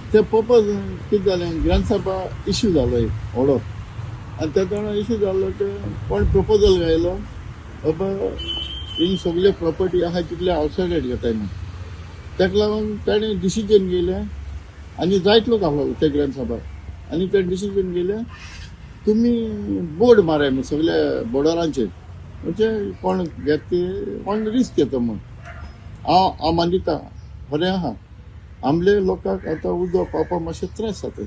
ते पर्पज कितें जालें, ग्रामसभा इश्यू जालो एक व्हडलो आनी तेन्ना इश्यू जालो ते कोण प्रपोजल घायलो बाबा ही सगळे प्रॉपर्टी आहा तितले आवटसायडर घेताय म्हणून. ताका लागून ताणें डिसिजन घेयलें आनी जायत लोक आहलो ते ग्रामसभा आनी ते डिसिजन घेयलें तुमी बोर्ड माराय म्हूण सगल्या बोर्डरांचेर, म्हणजे कोण घेत ते कोण रिस्क घेता म्हूण. हांव हांव मानता खरें आहा, आमले लोकांक आतां उदक पावपाक मातशें त्रास जाता.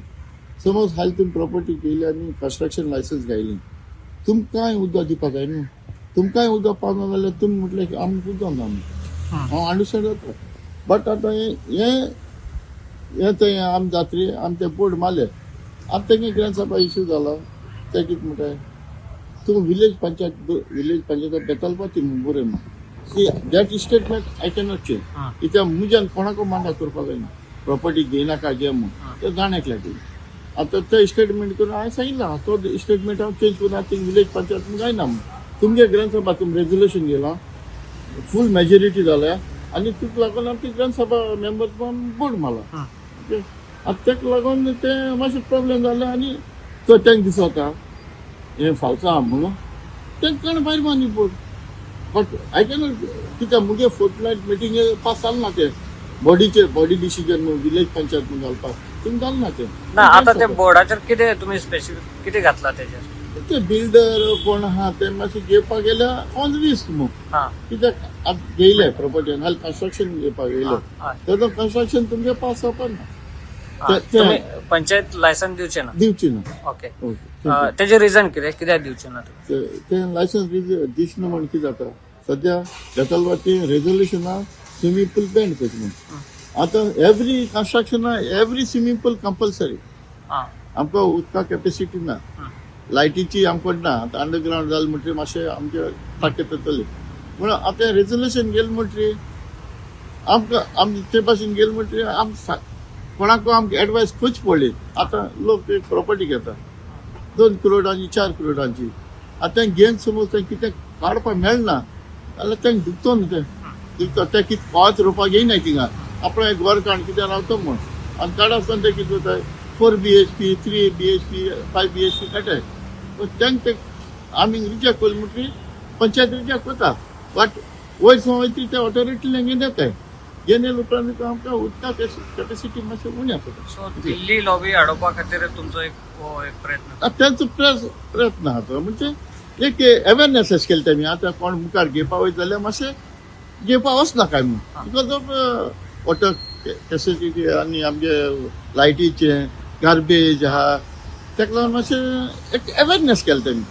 समज हाल तुमी प्रॉपर्टी केली आनी कन्स्ट्रक्शन लायसन्स घायली, तुमकांय उदक दिवपाक जाय न्हू. तुमकांय उदक पावना जाल्यार तुमी म्हटलें की आमकां उदक ना म्हणून. हांव अंडरस्टँड जाता, बट आतां हें हें थंय आम जात्री आम ते बोर्ड मारले. आतां तेंगे ग्रामसभा इश्यू जाला, ते कितें म्हणटाय तूं विलेज पंचायत, विलेज पंचायत बेतालपाची बरें म्हूण. See that statement I cannot change. कित्याक म्हज्यान कोणाकूय मान्य करपाक जायना प्रॉपर्टी घेयनाका घे म्हूण, ते जाण एकल्याक. आतां ते स्टेटमेंट करून हांवें सांगिल्लां, तो स्टेटमेंट हांव चेंज करून आतां विलेज पंचायत म्हूण जायना म्हूण. तुमगे ग्रामसभा तुमी रेजोल्युशन घेयलां, फूल मेजॉरिटी जाल्या आनी तुका लागून आमची ग्रामसभा मेंबर बोर्ड मारला. ओके, आतां ताका लागून ते मातशें प्रॉब्लेम जालें आनी तो तांकां दिसता हें फावसा आहा म्हणून तांकां भायर मारली बोर्ड. बट I cannot, कित्याक मुगे फोर्टनायट मिटींगे पास जालें ना ते बॉडीचे, बॉडी डिसिजन म्हणून विलेज पंचायत म्हणून घालपाक तुमी जालें ना तें. ना आतां ते बोर्डाचेर कितें तुमी स्पेसिफीक कितें घातला तेजेर? ते बिल्डर कोण आहा ते मातशें घेवपाक गेल्यार ऑन रिस्क म्हूण. कित्याक आतां घेयले प्रॉपर्टी हाल कन्स्ट्रक्शन घेवपाक येयले तेजो कन्स्ट्रक्शन तुमगे पास जावपाक ना, तुमी पंचायत लायसन दिवचे ना? दिवची ना. ओके. ओके. तेजें रिजन कितें, कित्याक दिवचे ना तुमी? ते लायसन्स दिस न्हू म्हण कितें जाता, सद्या बेतालबाती रेजोल्युशना स्विमींग पूल बॅन करता म्हूण. आतां एवरी कन्स्ट्रक्शना एवरी स्विमींग पूल कंपल्सरी. आमकां उदका कॅपेसिटी ना, लायटीची आमकां ना. आतां अंडरग्रावंड जालें म्हणटकीर मातशें आमचे ताकद येतली म्हणून आतां रेजोल्युशन गेलें म्हणटकीर आमकां आम ते भाशेन गेलें म्हणटकीर आम कोणाकूय आमकां एडवायस खंयच पडली. आतां लोक एक प्रॉपर्टी घेता 2 करोडांची 4 करोडांची, आतां तें घेवन समज तें कितें काडपाक मेळना जाल्यार तांकां दुखतो न्हू, तें दुखता. तें कितें कोच रोवपाक येयना थिंगा, आपणें घर काड कितें रावतो म्हूण. आनी काड आसतना तें कितें जाता 4 BHP 3 BHP 5 BHP काडटाय. तांकां ते आमी रिजेक्ट केलें म्हणटकीर पंचायत रिजेक्ट करता, बट वयर सावन वयतली ते ऑथॉरिटी घेवन येताय. घेवन येयले उपरांत आमकां उदका कॅपेसिटी मातशें उणें आसा. सो दिल्ली लॉबी हाडोवपा खातीर तुमचो एक हो एक प्रयत्न? तेंचो प्रयत्न आहा तो, म्हणजे एक अवेरनेस अशें केलें तेमी. आतां कोण मुखार घेवपा वयता जाल्यार मातशें घेवपा वचनाकाय म्हूण, because of water capacity आनी आमगे लायटीचें गार्बेज आहा, ताका लागून मातशें एक अवेरनेस केलें तेमी.